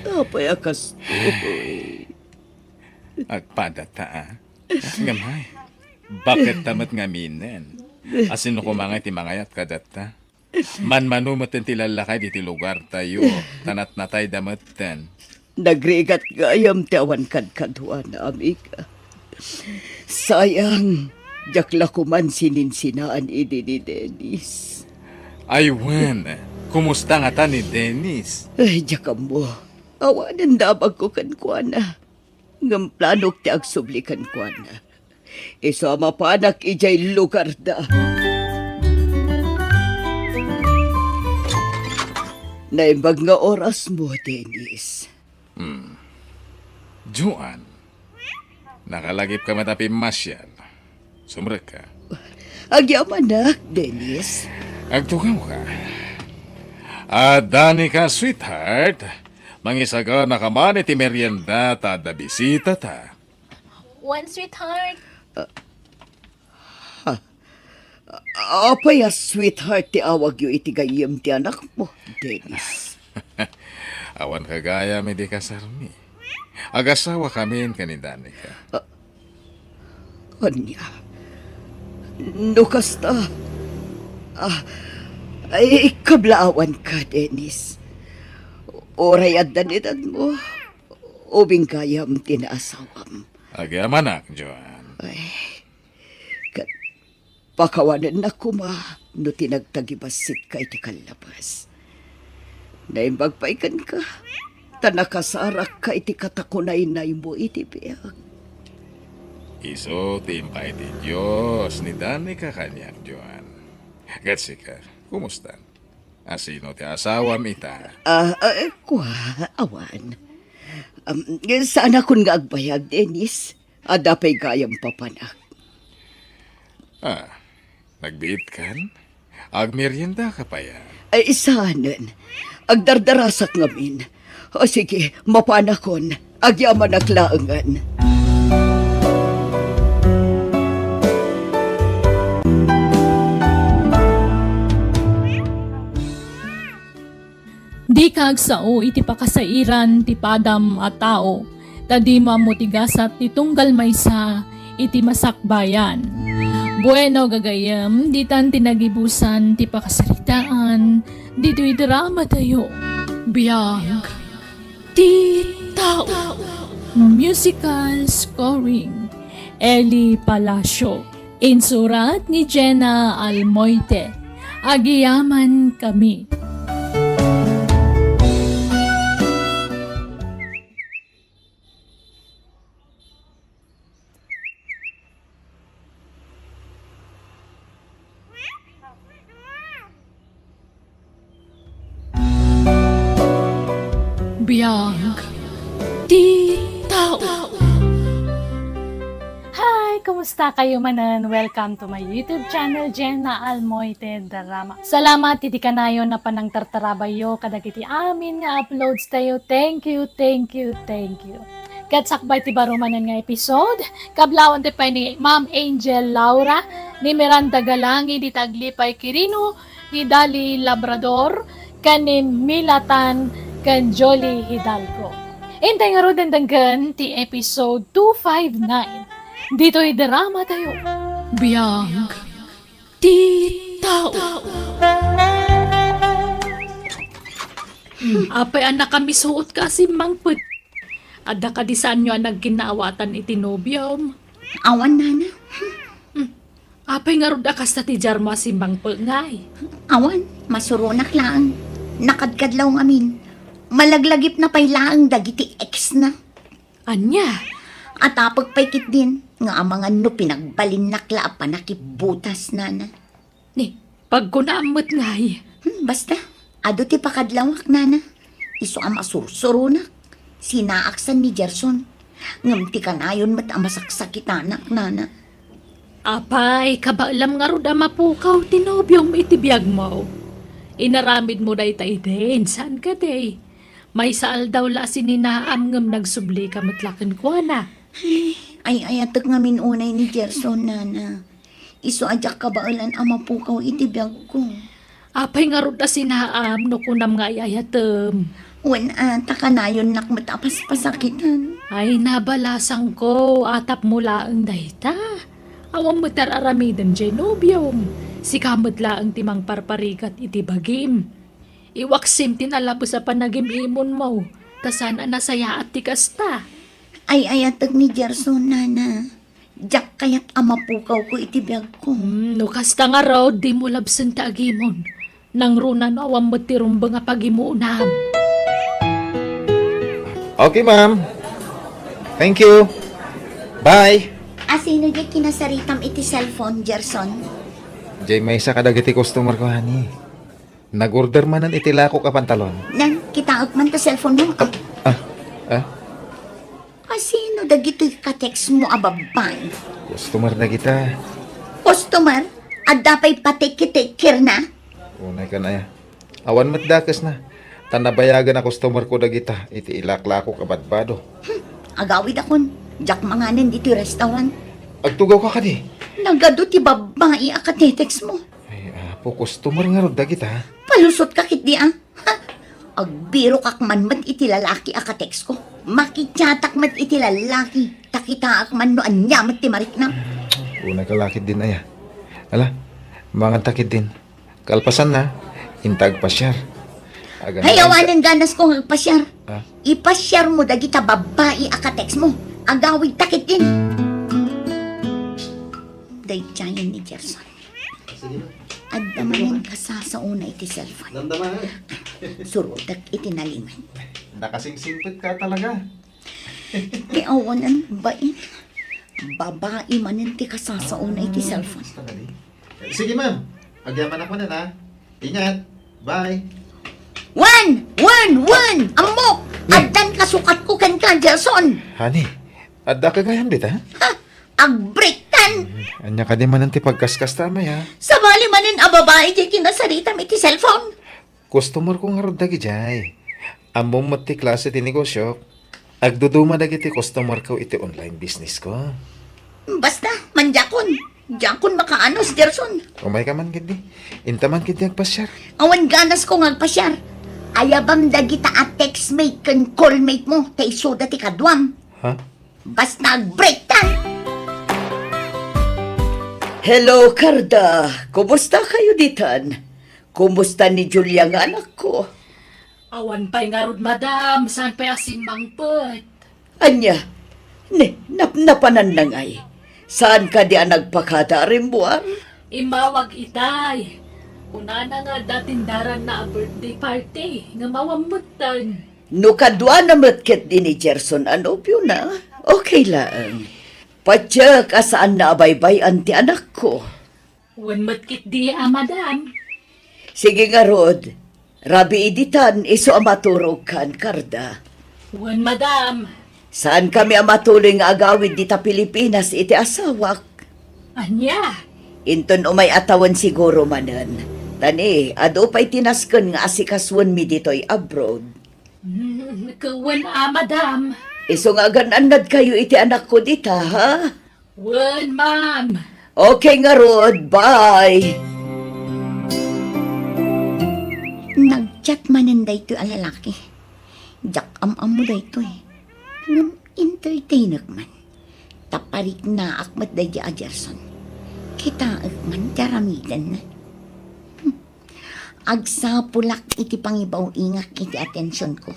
Apay a kastoy? Agpadata, a. Ngem ay, baketta met ngaminen? A sino koma ngay ti mangayat kadatta? Manmano metten ti lallakay ditoy lugartayo, ta natnatayda metten. Nagrigat gayam ti awan kadkaduana, amiga. Sayang, diak la koman sininsinaan idi ni Dennis. Ay wen, kumusta ngata ni Dennis? Ay, diak ammo. Awanen damagko kenkuana. Ngem planok ti agsubli kenkuana. Isu a mapanak idiay lugarda. Naimbag nga orasmo, Dennis. Hmm. Joan, nakalagipka met a pimmasiar. Sumrekka. Agyamanak, Dennis. Agtugawka. A, Danica, sweetheart, mangisaganaka man iti merienda ta adda bisitata. Wen, sweetheart. Ah, ha? Apay a sweetheart ti awagyo iti gayyem ti anakmo, Dennis? Awan ka gayam idi kasarmi. Agasawakamin ken ni Danica. Ah, ania? No kasta, ah, ay, kablaawanka, Dennis. Uray addan edadmo, ubing gayam ti naasawam. Agyamanak, Joan. Ay, ket pakawanennak koma no ti nagtagibassitka iti kallabas. Naimbag pay kenka, ta nakasarakka iti katakunaynaymo iti biag. Isu ti impaay ti Dios ni Danica kaniak, Joan. Ket sika, kumusta? Asino ti asawam ita? Ah, ah, kua, awan. Um, saanakon nga agbayag, Dennis. Adda pay gayam papanak. Ah, nagbiitkan? Agmeriendaka pay a? Ay, saanen. Agdardarasak ngamin. O sige, mapanakon. Agyamanak laengen. Dika agsao iti pakasairan ti padam a tao, ta dimo ammo ti gasat ti tunggal maysa iti masakbayan. Bueno, gagayyem, ditan ti nagibusan ti pakasaritaan ditoy drama tayo. Biag ti tao. Musical scoring, Eli Palacio. Insurat ni Jenna Almoite. Agyamankami. Biag ti tao. Hi! Kumusta kayo manen? Welcome to my YouTube channel, Jenna Almoite Drama. Salamat iti kanayon a panangtartarabayyo kadagiti amin nga uploads tayo. Thank you, thank you, thank you. Ket sakbay ti baro manen nga episode, kablawan ti pay ni Ma'am Angel Laura, ni Miranda Galangi, dita Aglipay Quirino, ni Dali Labrador, ken ni Milatan ken Jolly Hidalgo. Intay ngaruden denggen ti episode two five nine. Ditoy drama tayo. Biag ti tao. Apay a nakamisuot ka a simmangpet? Adda kadi saanyo a nagkinnaawatan iti nobiom? Awan, nana. Hmm. Apay ngarud a kasta ti diarmo a simmangpet ngay? Awan, masuronak laeng. Nakadkadlaw ngamin. Malaglagipna pay laeng dagiti ex na. Ania? Atapek pay ketdin nga amangan no pinagbalinnak la a panakibbutas, nana. Ni, pagkunaam met ngay. Hmm, basta, adu ti pakadlawak, nana. Isu a masursuronak. Sinaaksan ni Gerson. Ngem ti kanayon met a masaksakitanak, nana. Apay, kabaelam ngarud a mapukaw ti nobiom iti biagmo. Inaramidmo dayta idin, saan kadi? Maysa aldaw la a sininaam ngem nagsublika met la kenkuana. Ay, ay-ayatek ngamin unay ni Gerson, nana. Isu a diak kabaelan a mapukaw iti biagko. Apay ngarud a sinaam no kunam nga ay-ayatem? Wen a, ta kanayonnak met a paspasakitan. Ay, nabalasangko, atapmo laeng dayta. Awan met ti ar-aramidem diay nobiom. Sika met laeng ti mangparparigat iti bagim. Iwaksim ti nalabes a panagim-imonmo, ta saan a nasayaat ti kasta. Ay-ayatek ni Gerson, nana. Diak kayat a mapukawko iti biagko. Hmm, no kasta ngarud, dimo labsen ti agimon. Nangruna no awan met ti rumbeng a pagimonam. Okay, ma'am. Thank you. Bye. Asino diay kinasaritam iti cellphone, Gerson? Diay maysa kadagiti customer ko, honey. Nag-order manen iti lakok a pantalon. Nan, kitaek man ta cellphone mo. Ah, ah, ah? Asino dagitoy ka-text mo a babbai? Customer dagita. Customer? Adda pay pa-take-take care na? Unay kan aya. Awan met dakes na. Ta nabayagan a customer ko dagita iti ilaklakok a badbado. Hmm, agawid akon. Diak manganen ditoy restaurant. Agtugaw ka kadi? Nagadu ti babbai a ka-text mo. Ay, apo, customer ngarud dagita. Palusot ka ketdi, ah. Ha? Agbirokak man met iti lalaki a ka-text ko. Makichatak met iti lalaki. Ta kitaak man no ania met ti marikna. Una ka lakit din aya. Ala, manganta ketdin. Kalpasanna, inta agpasiar. Aganay Hay, awanen ganas ko nga agpasiar. Ah? Ipasiar mo dagita babbai a ka-text mo. Agawid ta ketdin. Daydiayen ni Gerson. Sige na. Adda manen kasasaona iti cellphone. Damdama, ha? Surotek iti nalimed. Nakasingsingpet ka talaga. Ti awanan bain. Babai manen ti kasasaona iti cellphone. Sige, ma'am. Agyamanak manen, ha? Ingat. Bye. Wen! Wen! Wen! Ammok! Addan kasukatko kenka, Gerson! Honey, adda ka gayam dita? Ha? Agbreaktan! Ania kadi manen ti pagkaskasta, Amay, ha? Sabali manen a babai diay kinasaritam iti cellphone. Customerko ngarud dagidiay. Ammom met ti klase ti negosiok. Agduduma dagiti customerko iti online businessko. Basta, man diakon. Diakon makaanus, Gerson. Umayka man ketdi. Inta man ketdi agpasiar. Awan ganasko nga agpasiar. Ayabam dagita a textmate ken callmate mo, ta isuda ti kaduam. Ha? Basta agbreaktan! Hello, Carda. Kumusta kayo ditan? Kumusta ni Julia nga anakko? Awan pay ngarud, madam. Saan pay a simmangpet? Ania? Ne, nap-, napananna ngay? Saan kadi a nagpakada a rimmuar? Immawag itay. Kunana nga adda tindaranna a birthday party, ngem awan metten. No kaduana met ketdi ni Gerson a nobiona, okay laeng. Patiek a saanna a baybay-an ti anakko. Wen met ketdi a madam. Sige ngarud, rabii ditan isu a maturogkan, Carda. Wen, madam. Saankami a matuloy nga agawid dita Pilipinas iti asawak. Ania? Inton umay a tawen siguro manen. Ta ni, adu pay ti nasken nga asikasuenmi ditoy abroad. Mm, wen a, madam. Isu nga agan-annadkayo iti anakko dita, ha? Wen, ma'am. Okay ngarud, bye. Nag-chat manen daytoy a lalaki. Diak am-ammo daytoy. Ngem entertainek man. Ta pariknaak met daydi a Gerson. Kitaek man ti aramidenna. Hmm. Agsapulak iti pangibaw-ingak iti atensionko.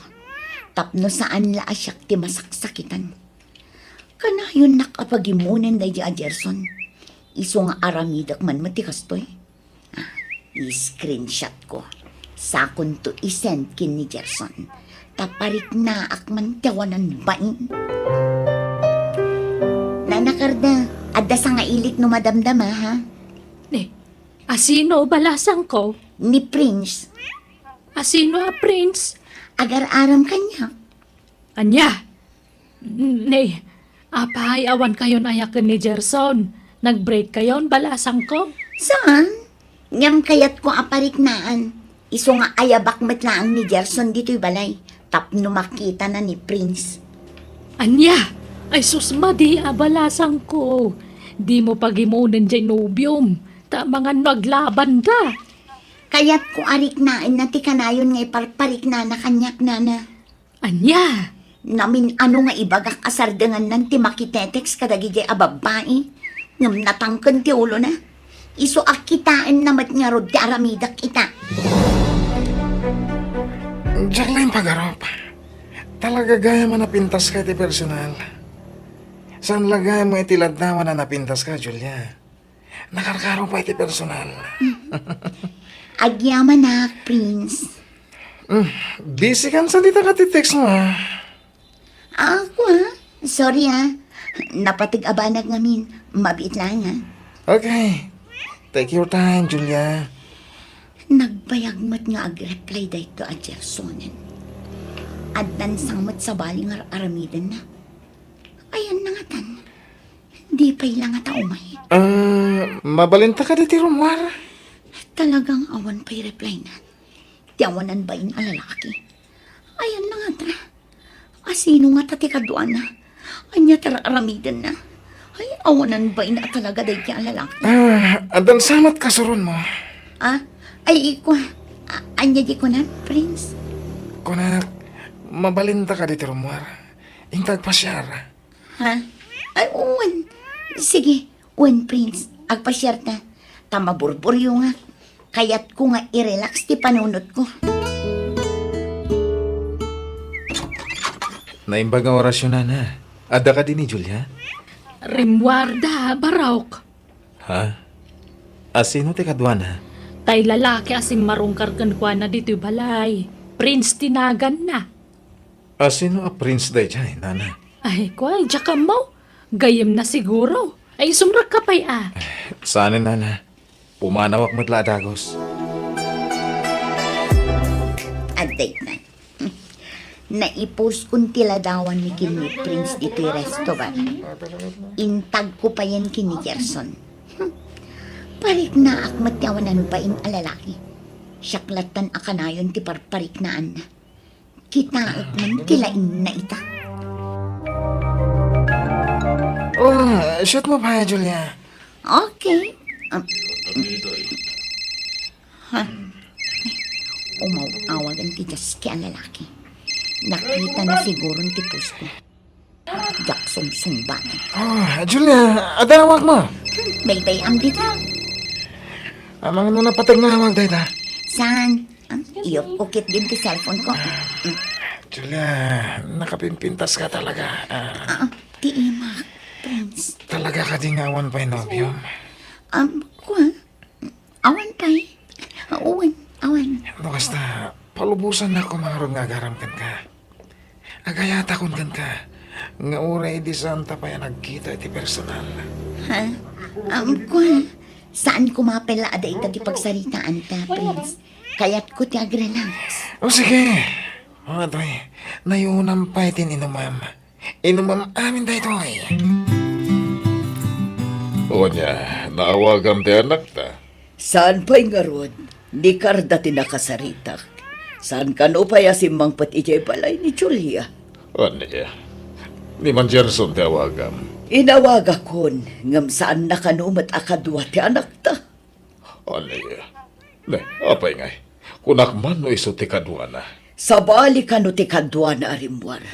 Tapno saan la a siak ti masaksakitan. Kanayonnak a pagimonen daydi a Gerson. Isu nga aramidek man met ti kastoy. Ah, i-screenshot ko. Sakonto i-send ken ni Gerson. Ta pariknaak man ti awanan bain. Nana Carda, adda sangailik no madamdama, ha? Ni, asino balasangko? Ni Prince. Asino a Prince? Agar-aram kaniak. Ania? Ni, apay, awan kayon aya ken ni Gerson? Nag-break kayon, balasangko? Saan? Ngem kayatko a pariknaan. Isu nga ayabak met laeng ni Gerson ditoy balay tapno makitana ni Prince. Ania? Ay sus, madi a balasangko. Dimo pagimonen diay nobiom. Ta amangan no aglabanda. Kayatko a riknaenna ti kanayon nga iparpariknana kaniak, nana. Ania? Namin-ano nga ibagak a sardengannan ti makitetext kadagidi a babbai, ngem natangken ti ulona. Isu a kitaenna met ngarud ti aramidek ita. Diak la impagarup. Talaga gayam a napintaska iti personal. Saan la gayam nga iti ladnawan a napintaska, Julia. Nakarkaro pay ti personal. Agyamanak, Prince. Mm, busy kan sa dita ka ti text mo, ha? Ako, ha? Sorry, ha. Napateg a banag ngamin. Mabiit laeng, ha? Okay. Take your time, Julia. Nagbayag met nga agreply dayto a Gersonen. Addan sa met sabali nga ar-aramidenna. Ayanna ngatan. Di pay la ngata umay. Ah, mabalinta kadi ti rummuar? Talagang awan pay reply na. Ti awanan bain a lalaki. Ayanna ngata. Asino ngata ti kaduana? Ania ti ar-aramidenna? Ay, awanan bain a talaga daydi a lalaki. Ah, addan sa met kasuron mo. Ah? Ay, iko. A-, ania di kunan, Prince? Kunak, mabalinta kadi ti rummuar. Inta agpasiar. Ha? Ay, wen. Sige, wen, Prince. Agpasiarta. Ta maburburyo nga. Kayatko nga i-relax ti panunotko. Naimbag nga orasyo, nana. Adda kadi ni Julia? Rimmuarda, Barok. Ha? Asino ti kaduana? Tay lalaki a simmarungkar kenkuana ditoy balay. Prince ti naganna. Asino a prince daydiay, nana? Ay, kua, diak ammo. Gayyemna siguro. Ay, sumrekka pay a. Saan, nana. Pumanawak met la a dagus. Adda ita. Naipuskon ti ladawanmi ken ni Prince ditoy resto bar. Intagko payen ken ni Gerson. Pariknaak met ti awanan bain a lalaki. Siak lattan a kanayon ti parpariknaanna. Kitaek man ti laingna ita. Oh, shoot mo pa, Julia. Okay. Um, ha? Umaw-awagan ti diaski a lalaki. Nakitana siguron ti pusko. Diak sungsungbanan. Oh, Julia, adda awagmo. Hmm, baybay-am dita. Amangan no napategnawag dayta. Saan? Ah, iyupko ketdin ti cellphone ko. Mm. Julia, nakapimpintaska talaga. Ah. Ah, ti imak, Prince. Talaga kadi nga awan pay nobiom? Um, kua? Awan pay. Awan, awan. No kasta, palubosannak koma ngarud nga agaram kenka. Agayatakon kenka nga uray idi saanta pay a nagkita iti personal. Ha? Um, kua, saan koma pay la a dayta ti pagsaritaanta, Prince. Kayatko ti agrelax. O sige, atoy, nayunam pay ti inumam. Inumam amin daytoy. Unya, naawagam ti anakta? Saan pay ngarud, ni Carda ti nakasaritak. Saan kano pay a simmangpet idiay balay ni Julia? Ania? Ni Manjerson ti awagam. Inawagakon, ngem saanna kano met a kadua ti anakta. Ania? Ne, apay ngay? Kunak man no isu ti kaduana. Sabali kano ti kaduana a rimmuar.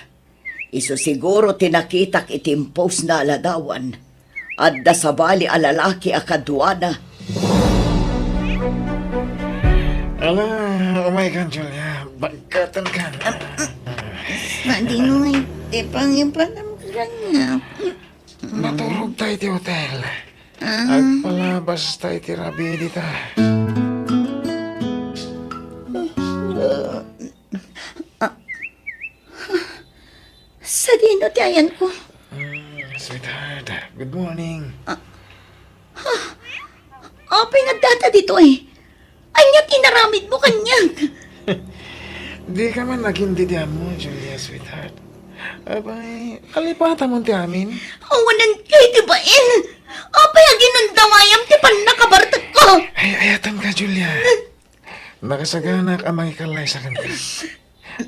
Isu siguro ti nakitak iti imposna a ladawan. Adda sabali a lalaki a kaduana. Ala, umay kan, Julia. Bagkaten kan. Sadino ngay ti pangipanam kaniak? Naturog tayo iti hotel. Ah. Agpalabas tayo iti rabii dita. Ah. Sadino ti ayanko? Mm, sweetheart, good morning. Ah. Ha? Apay nga addata ditoy? Ania ti inaramidmo kaniak? Dika man agin-, didi ammo, Julia, sweetheart. Abay, kalipatam ti amin. Awanan kay ti bain. Apay a ginundawayam ti pannakabartekko? Ay, ayatenka, Julia. Nakasaganak a mangikallaysa kenka.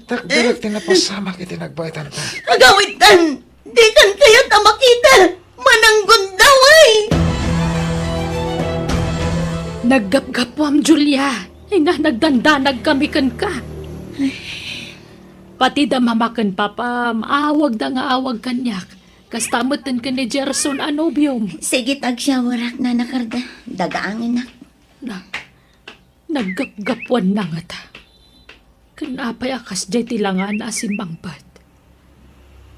Takderak ti napasamak iti nagbaetanta. Agawidtan! Dikan kayat a makita! Mananggundaway! Naggapgapuam, Julia. Ay na, nagdandanag kami kenka. Pati da mama ken papam, awagda nga awag kaniak. Kasta metten ken ni Gerson a nobiom. Sige, agsyawarak, Nana Carda. Dagaangenak. Na, Naggapgapuanna ngata. Ken apay a kasdiay ti langana a simmangpet?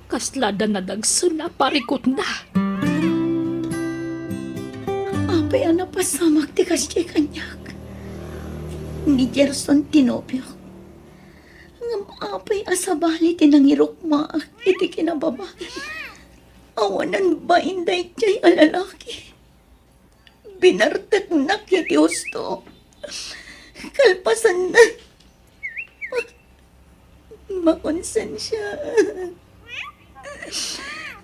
Kasla da nadagsen a parikutna. Apay a napasamak ti kasdiay kaniak? Ni Gerson ti nobiok. Ngem apay a sabali ti nangirukmaak iti kinababain? Awanan bain daydiay a lalaki. Binarteknak iti husto. Kalpasanna, makonsensiaak.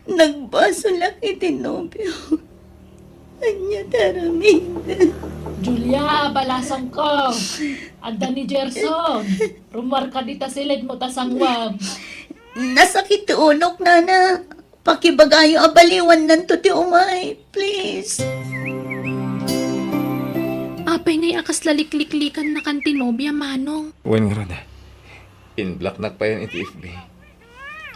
Nagbasolak iti nobio. Ania ti aramid? Julia, balasangko. Adda ni Gerson. Rummuarka dita siled mo ta sanguam. Nasakit ti ulok, Nana. Pakibagayo a baliwannanto ti umay, please. Apay ngay a kasla likliklikannakan ti nobia, Manong? Wen ngarud, inblocknak payen iti F B.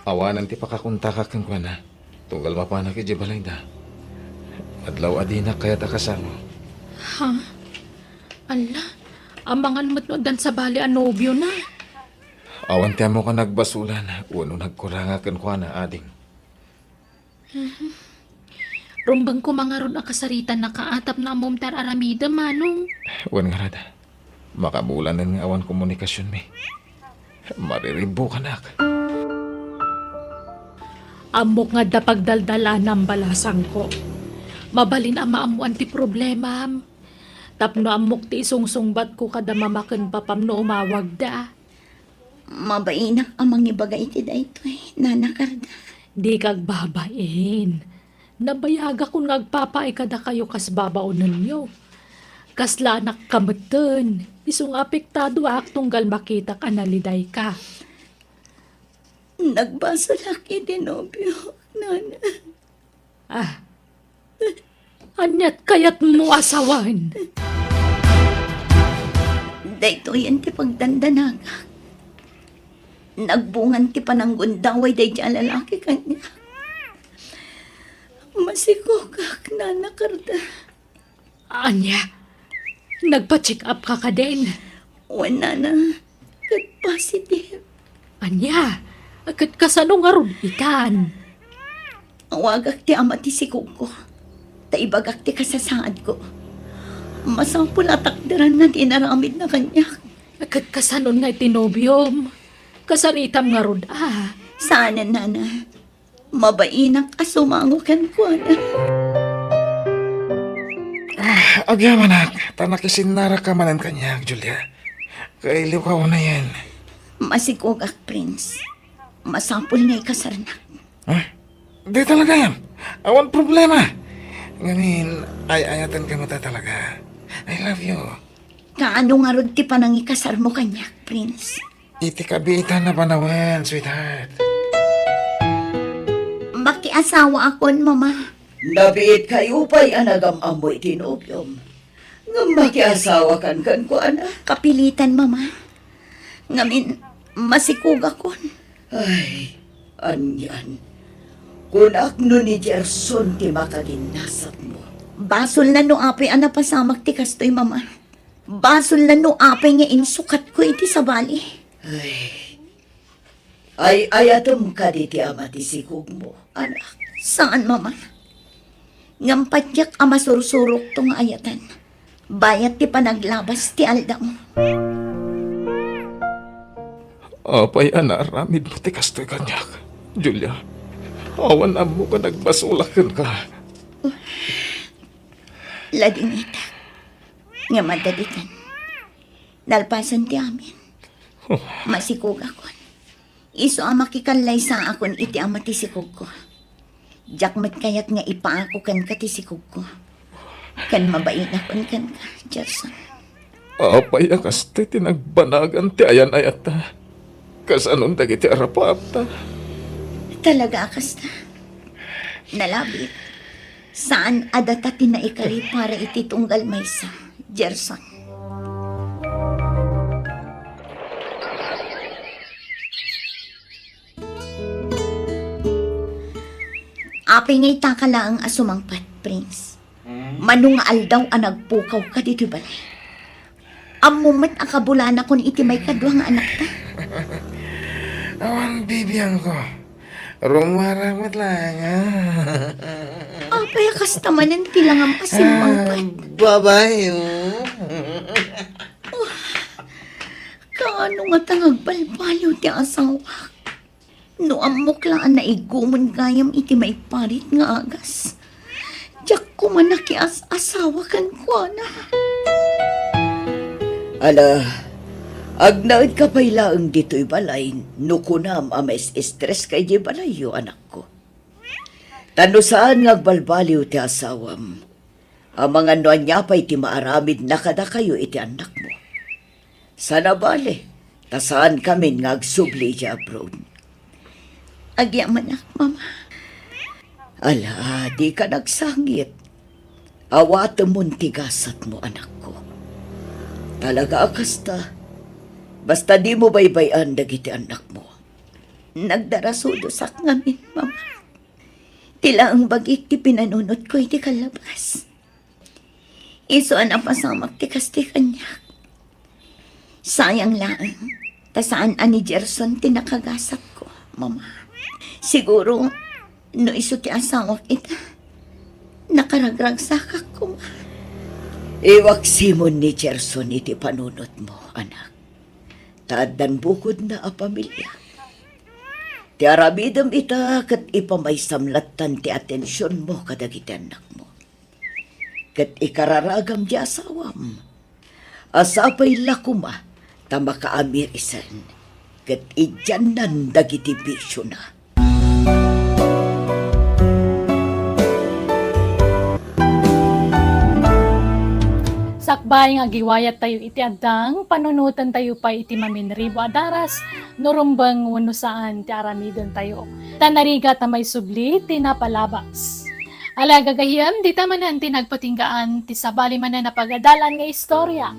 Awanan ti pakakontakak kenkuana, tunggal mapanak idiay balayda. Adlaw a dinak kayat a kasaro. Ha? Ala, amangan met no addan sabali a nobiona. Awan ti ammok a nagbasolan wenno nagkuranga kenkuana, ading. Mhm. Rumbeng koma ngarud a kasaritanaka a tapno ammom ti ar-aramidem, manong. Wen ngarud, makabulan nga awan komunikasionmi. Mariribbukanak. Ammok nga adda pagdaldalanam, balasangko. Mabalin a maammoan ti problemam. Tapno ammok ti isungsungbatko kada mama ken papam no umawagda. Mabainak a mangibaga iti daytoy, Nana Carda. Dika agbabain. Nabayagakon nga agpapaay kadakayo kas babaonenyo. Kasla anakka metten, isu nga apektadoak tunggal makitak a nalidayka. Nagbasolak iti nobio, Nana. Ah, ania't kayatmo a sawen? Daytoyen ti pagdandanagak. Nagbungan ti pananggundaway daydi a lalaki kaniak. Masikogak, Nana Carda. Ania? Nagpa-check up ka kadin? Wen, Nana, ket positive. Ania? Ket kasano ngarud itan? Awagak ti ama ti sikogko, ta ibagak ti kasasaadko. Masapul a takderanna ti inaramidna kaniak. Ket kasanon nga iti nobiom? Kasaritam ngarud a? Saanen, Nana. Mabainak a sumango kenkuana. Ah, agyamanak, ta nakisinnaraka manen kaniak, Julia. Kailiwka unayen. Masikogak, Prince. Masapul nga ikasarnak. Ah, di talaga yan. Awan problema. Ngamin, ay-ayatenka met talaga. I love you. Kaano ngarud ti panangikasarmo kaniak, Prince? Iti kabiitan a panawen, sweetheart. Makiasawaakon, Mama. Nabiitkayo pay a nagam-ammo iti nobiom. Ngem makiasawakan kenkuana. Kapilitan, Mama. Ngamin, masikogakon. Ay, anian. Kunak no ni Gerson ti makaginasaatmo. Basolna no apay a napasamak ti kastoy, Mama. Basolna no apay nga insukatko iti sabali. Ay, ay-ayatem kadi ti ama ti sikogmo, anak? Saan, Mama. Ngem patiek a masursurokto nga ayatan. Bayat ti panaglabas ti aldaw. Apay a naaramidmo ti kastoy kaniak, Julia? Awan ammok a nagbasolak kenka. Ladingitak. Ngem adda ditan. Nalpasen ti amin. Oh. Masikogakon. Isu a makikallaysaakon iti ama ti sikogko. Diak met kayat nga ipaako kenka ti sikogko. Ken mabainakon kenka, Gerson. Apay a kasta ti nagbanagan ti ayan-ayatta? Kasanon dagiti arapaapta? Talaga a kasta. Nalabit. Saan a data ti naikari para iti tunggal maysa, Gerson. Apay nga itaka laeng a sumangpet, Prince? Mano nga aldaw a nagpukawka ditoy balay? Ammom met a kabulanakon iti maikadua nga anakta. Awan bibiangko. Rummuar met laeng, a. Apay a kasta manen ti langam a simmangpet? Ah, babae, oh. Oh, kaano ngata nga agbalbaliw ti asawak? No ammok la a naigumen gayam iti maiparit nga agas, diak koma nakias-asawa kenkuana. Ala, agnaedka pay laeng ditoy balay no kunam a mais-stress ka idiay balayyo, anakko. Ta no saan nga agbalbaliw ti asawam, amangan no ania pay ti maaramidna kadakayo iti annakmo. Sana bale, ta saankamin nga agsubli idiay abroad. Agyamanak, Mama. Ala, dika nagsangit. Awatemon ti gasatmo, anakko. Talaga a kasta. Basta dimo baybay-an dagiti annakmo. Nagdarasudosak ngamin, Mama. Ti laeng bagik ti pinanunotko iti kallabas. Isu a napasamak ti kasta kaniak. Sayang laeng, ta saan a ni Gerson ti nakagasatko, Mama. Siguro, no isu ti asawak ita, nakaragragsakak koma. Iwaksimon ni Gerson iti panunotmo, anak. Ta addan bukodna a pamilia. Ti aramidem ita ket ipamaysam lattan ti atensionmo kadagiti annakmo. Ket ikararagam ti asawam a sapay la koma ta makaamir isen ket idiannan dagiti bisiona. Sakbay nga agiwayattayo iti addang, panunotentayo pay iti maminribo a daras no rumbeng wenno saan ti aramidentayo. Ta narigat a maisubli ti napalabas. Ala, gagayyem, dita manen ti nagpatinggaan ti sabali manen a pagadalan nga istorya.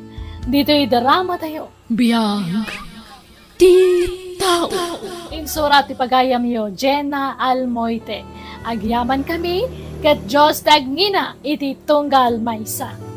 Ditoy drama tayo. Biag ti tao. Insurat ti pagayamyo, Jenna Almoite. Agyaman kami, ket Dios ti agngina iti tunggal maysa.